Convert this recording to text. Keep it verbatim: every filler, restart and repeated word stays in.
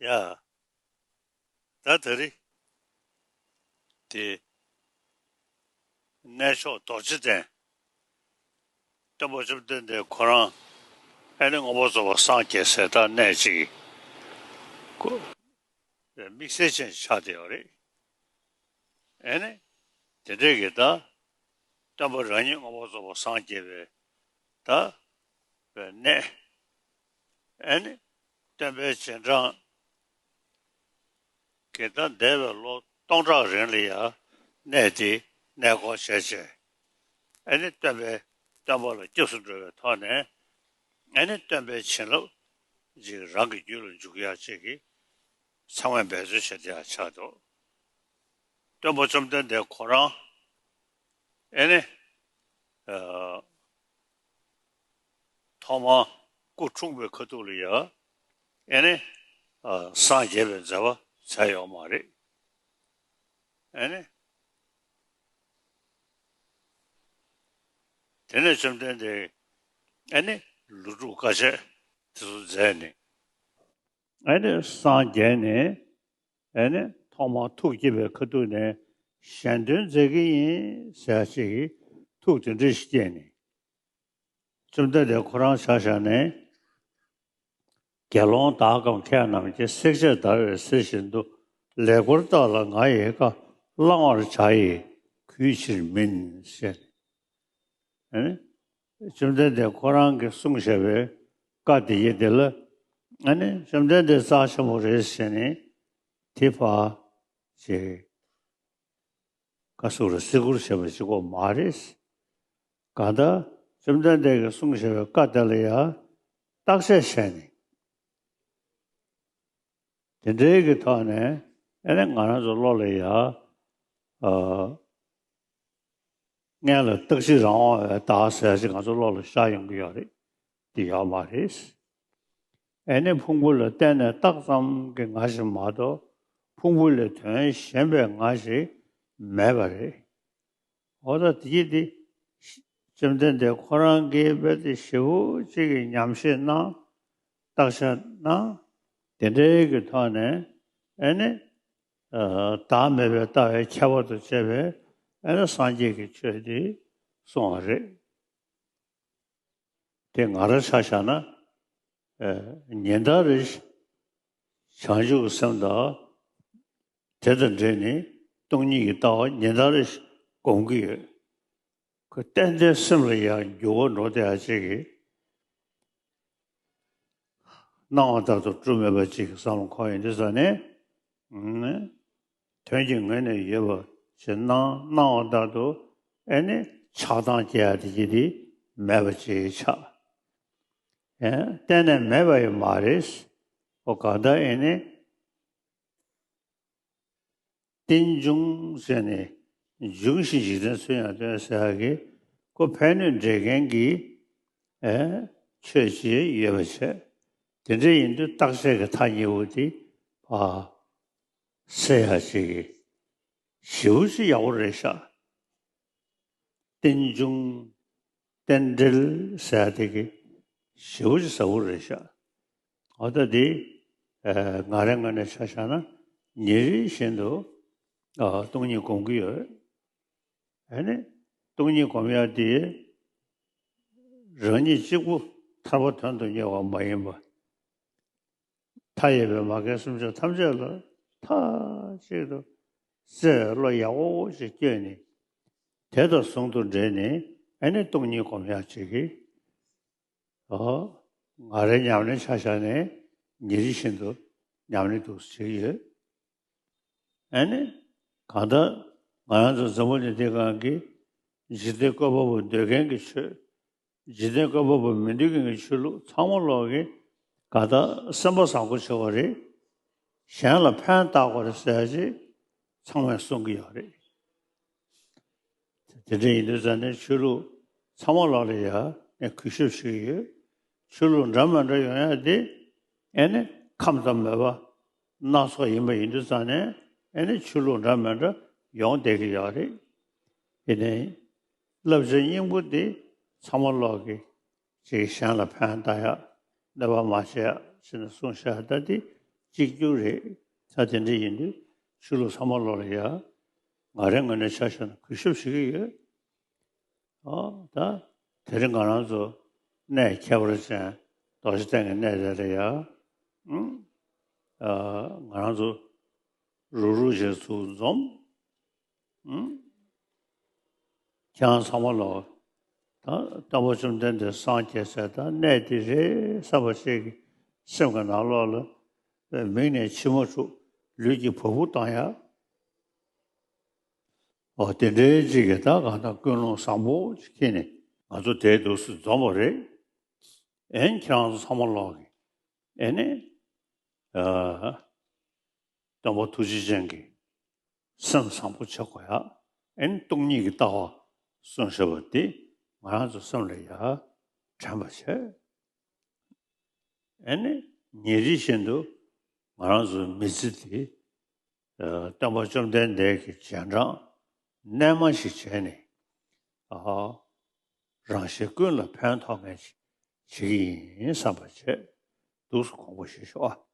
ཡ། ད་ད་རེས་དེ་གནས་མཆོག་རྡོ་རྗེ་གདན། སྟོན་པ་བཅོམ་ལྡན་འདས་ཁོ་རང་ཨེ་ནི་མངོན་པར་རྫོགས་པར་སངས་རྒྱས་སའི་ད་གནས་གཅིག་གི་དམིགས་བསལ་ཅན་ཆགས་བསྡད་ཡོད་རེད། ཨེ་ནི་དེ་འདྲས་ཀྱི་ད་སྟོན་པ་རང་ཉིད་མངོན་པར་རྫོགས་པར་སངས་རྒྱས་པའི་ད་པའི་གནས། ཨེ་ནི་སྟོན་པའི་རྗེས་འབྲང་གི་ད་འདས་པའི་ལོ་སྟོང་ཕྲག་རིང་ལ་ཡང་གནས་དེ་གནས་སྐོར་བྱས་བྱས། ཨེ་ནི་སྟོན་པའི་སྟོན་པ་ལ་སྐྱབས་སུ་འགྲོ་བའི་ཐོག་ནས། ཨེ་ནི་སྟོན་པའི་བྱིན་རླབས་ཅིག་རང་གི་རྒྱུད་ལ་འཇུག་ཡག་ཅིག་གི་ཚང་མས་འབད་རྩོལ་བྱེད་བསྡད་ཡག་ཆགས་འདུག་སྟོན་པ་བཅོམ་ལྡན་འདས་ཁོ་རང་ཨེ་ནི་ཨ་ཐོག་མར་སྐུ་འཁྲུངས་པའི་ཁ་ཐུག་ལ་ཡང་ཨེ་ནི་ཨ་སངས་རྒྱས་པའི་མཛད་པ་མཛད་ཡོད་མ་རེད། ཨེ་ནི་དེ་ནས་བཅོམ་ལྡན་འདས་ཨེ་ནི་ལོ་དྲུག་དཀའ་སྤྱད་དེ་ཚོ་མཛད་ནས། ཨེ་ནི་སངས་རྒྱས་ནས་ཨེ་ནི་ཐོག་མར་ཐུགས་བསྐྱེད་པའི་ཁ་ཐུག་ནས་གཞན་དོན་མཛད་ཀྱི་ཡིན་ཟེར་ཅིག་གི་ཐུགས་དེ་འདྲ་ཞིག་བསྐྱེད་ནས། བཅོམ་ལྡན་འདས་ཁོ་རང་ཆ་བཞག་ནས། དགེ་སློང་དག་གམ་མཁས་རྣམས་ཀྱིས། བསྲེག་བཅད་བརྡར་བའི་གསེར་བཞིན་དུ། ལེགས་པར་བརྟགས་ལ་ང་ཡི་བཀའ། བླང་བར་བྱ་ཡི་གུས་ཕྱིར་མིན་ཞེས། ཨ་ནི་བཅོམ་ལྡན་འདས་ཁོ་རང་གིས་གསུངས་བཞག་པའི་བཀའ་དེ་ཡི་དེ་ལ་ཨ་ནི་བཅོམ་ལྡན་འདས་རྩ་ཆེན་པོ་རེད་ཟེར་ནས་དེ་ཕར་ཅིག་བཀའ་ཟུར་ལ་བརྩི་བཀུར་བྱས་པ་གཅིག་པོ་མ་རེད། གང་ལྟར་བཅོམ་ལྡན་འདས་ཀྱིས་གསུངས་བཞག་པའི་བཀའ་དེ་ལ་ཡང་བརྟག་དཔྱད་བྱས་ནས། དེ་འདྲའི་གི་ཐོག་ནས་ཨེ་ནི་ང་རང་ཚོ་བློ་ལ་ཡ། ཨ། སྔོན་ལ་རྟག་གཅིག་རང་དབང་བའི་བདག་ཟེར་ཞིག་ང་ཚོ་བློ་ལ་ཤར་ཡོང་གི་ཡོད་རེད། དེ་ཡོད་མ་རེད། ཨེ་ནི་ཕུང་པོ་ལ་བརྟེན་ནས་བཏགས་ཙམ་གྱི་ང་ཞིག་མ་གཏོགས། ཕུང་པོ་ལས་དོན་གཞན་པའི་ང་ཞིག་མེད་པ་རེད། འོ་ད་དེ་དེ། བཅོམ་ལྡན་འདས་ཁོ་རང་གིས་རྦད་དེ་ཞེ་པོ་ཅིག་གི་ཉམས་བཞེས་གནང་། བརྟག་དཔྱད་གནང་། དེ་འདྲའི་གི་ཐོག་ནས་ཨེ་ནི། ཨ། བདག་མེད་པའི་ལྟ་བའི་ཁྱད་པར་དུ་བྱས་པའི་ཨེ་ནི་སངས་རྒྱས་ཀྱི་ཆོས་དེ་གསུངས་པ་རེད། དེ་ང་རང་ཆ་བཞག་ན། ཨ། ཉིན་ལྟར་རེ་བྱང་ཆུབ་སེམས་དང་། དེ་དང་འབྲེལ་ནས་སྟོང་ཉིད་ཀྱི་ལྟ་བ་ཉིན་ལྟར་རེ་སྒོམ་གྱི་ཡོད། ཁོ་ཏན་ཏན་སེམས་ལ་ཡང་འགྱུར་བ་འགྲོ་བསྡད་ཡ་ཅིག་གི། སྣང་བ་ལྟར་དུ་གྲུབ་མེད་པ་ཅིག་གི་བསམ་བློ་འཁོར་ཡོང་དུས་ཙ་ནས། དོན་གྱི་ངོས་ནས་ཡོད་པ་ཞིག་སྣང་སྣང་བ་ལྟར་དུ་ཨེ་ནི་ཆགས་སྡང་སྐྱེ་ཡ་དེ་ཅི་དེ་མེད་པ་ཅིག་ཆགས། ཨེ། གཏན་ནས་མེད་པ་ཡང་མ་རེད། ཨོ་གང་ལྟར་ཨེ་ནི། རྟེན་འབྱུང་ཟེར་ནས་འབྱུང་ཞིང་འཇིག་རྟེན་ཚུལ་ཡང་སྟོན་ཟེར་ཡག་གི་ཁོ་ཕན་གནོད་འབྲེལ་མཁན་གྱི་ཨེ་ཆོས་ཅིག་ཡོད་པ་བྱས། དེ་འདྲ་ཡིན་དུས་བརྟག་དཔྱད་ཀྱི་ཐག་ཉེ་བོ་དེ་ཕར་སེལ་ཡག་ཅིག་གི་ཞེ་པོ་ཅིག་ཡག་པོ་རེད་ཤག་རྟེན་འབྱུང་། རྟེན་འབྲེལ་ཟེར་ཡ་དེ་གི་ཞེ་པོ་ཅིག་ཟབ་པོ་རེད་ཤག་འོ་ད་དེ་ཨ་ང་རའི་ངོས་ནས་ཆ་བཞག་ན་ཉིན་རེ་བཞིན་དུ་ཨ་སྟོང་ཉིད་སྒོམ་གྱི་ཡོད། ཨ་ནི་སྟོང་ཉིད་སྒོམ་ཡ་དེ་རང་ཉིད་གཅིག་པུ་ཐར་པ་དོན་དུ་གཉེར་བ་མ་ཡིན་པ། མཐའ་ཡས་པའི་མ་རྒན་སེམས་ཅན་ཐམས་ཅད་ལ་མཐའ་གཅིག་ཏུ་བརྩེ་བའི་བློ་ཡག་པོ་ཞིག་བསྐྱེད་ནས། དེ་དང་ཟུང་དུ་འབྲེལ་ནས་ཨ་ནི་སྟོང་ཉིད་སྒོམ་ཡག་ཅིག་གི། ཨོ། ང་རའི་ཉམས་ལེན་ཆ་བཞག་ནས་ཉིན་རེ་བཞིན་དུ་ཉམས་ལེན་འདུག་བྱེད་ཀྱི་ཡོད། ཨ་ནི། གང་ལྟར་ང་རང་ཚོ་འཛམ་བུ་གླིང་འདི་སྒང་གི་འཇིག་རྟེན་བཀོད་པ་པོ་འདོད་མཁན་གྱི་ཆོས། འཇིག་རྟེན་བཀོད་པ་པོ་མི་འདོད་མཁན་གྱི་ཆོས་ལུགས་ཚང་མ་ལོག་གི་ག་ད་སེམས་པ་བཟང་པོ་བྱེད་དགོས་རེད། གཞན་ལ་ཕན་བཏགས་དགོས་རེད་ཟེར་ཅིག་ཚང་མས་གསུང་གི་ཡོད་རེད། དེ་འདྲ་ཡིན་དུས་ཙང་ནས་ཆོས་ལུགས་ཚང་མ་ལོག་ལ་ཡ་ངས་གུས་ཞབས་ཞུ་གི་ཡོད། ཆོས་ལུགས་འདྲ་མི་འདྲ་ཡོང་ཡ་དེ་ཨེ་ནི་ཁམས་ཙམ་མེད་པ། སྣ་ཚོགས་ཡིན་པ་ཡིན་དུས་ཙང་ནས་ཨེ་ནི་ཆོས་ལུགས་འདྲ་མི་འདྲ་ཡོང་བསྡད་ཀྱི་ཡོད་རེད། དེ་ནས་བསླབ་བྱའི་སྙིང་པོ་འདི་ཚང་མ་ལོག་གི་ཅིག་གཞན་ལ་ཕན་བཏགས་ཡག་གནོད་པ་མ་བྱེད་ཡག་ཟེར་ནས་གསུངས་བཞག་ད་འདི་གཅིག་གྱུར་རེད། ད་དེ་འདྲ་ཡིན་དུས་ཆོས་ལུགས་ཚང་མ་ལོག་ལ་ཡ་ང་རའི་ངོས་ནས་ཆ་བཞག་ན་གུས་ཞབས་ཞུ་གི་ཡོད། ཨོ་ད་དེ་རིང་ང་རང་ཚོ་གནས་ཁྱད་པར་ཅན་རྡོ་རྗེ་གདན་གྱི་གནས་དེ་ལ་ཡ། ཨུམ། ཨ་ང་རང་ཚོ་རུག་རུག་བྱས་ཚུར་འཛོམས། ཨུམ། ཁྱེད་རང་ཚང་མ་ལོག་ད་སྟོན་པ་བཅོམ་ལྡན་འདས་སངས་རྒྱས་ཚར་ད་གནས་འདི་རེད་བསམ་པ་ཞིག་གི་སེམས་ཀྱི་ནང་ལོགས་ལ་མིག་ནས་མཆི་མ་འཁྲུག་ལུས་ཀྱི་བ་སྤུ་ལྡང་ཡག་ཨོ་དེ་འདྲའི་ཅིག་གི་ད་གང་ལྟར་ཀུན་སློང་བཟང་པོ་ཅིག་འཁྱེར་ནས་ང་ཚོ་དེའི་འདུག་སེ་འཛོམས་པ་རེད། ཨེ་ནི་ཁྱེད་རང་ཚོ་ཚང་མ་ལོག་གི་ཨེ་ནི་ཨ་སྟོན་པ་ཐུགས་རྗེ་ཅན་གྱི་སེམས་བཟང་པོ་བྱེད་དགོས་ཡག་ཨེ་ནི་སྟོང་ཉིད་ཀྱི་ལྟ་བ་གསུངས་བཞག་པ་འདི་ང་རང་ཚོ་སེམས་ལ་ཡ་དྲན་པ་བྱེད། ཨེ་ནི་ཉིན་རེ་བཞིན་དུ་ང་རང་ཚོའི་མི་ཚེ་འདི་ཨ་སྟོན་པ་བཅོམ་ལྡན་འདས་ཀྱི་རྗེས་འབྲང་རྣལ་མ་ཞིག་བྱས་ནས་ཨ་རང་གཞན་ཀུན་ལ་ཕན་ཐོགས་མཁན་ཞིག་བྱེད་ཀྱི་ཡིན་བསམ་པ་བྱས་འདུག་སེ་དགོངས་པ་བཞེས་ཤོག་ཨ།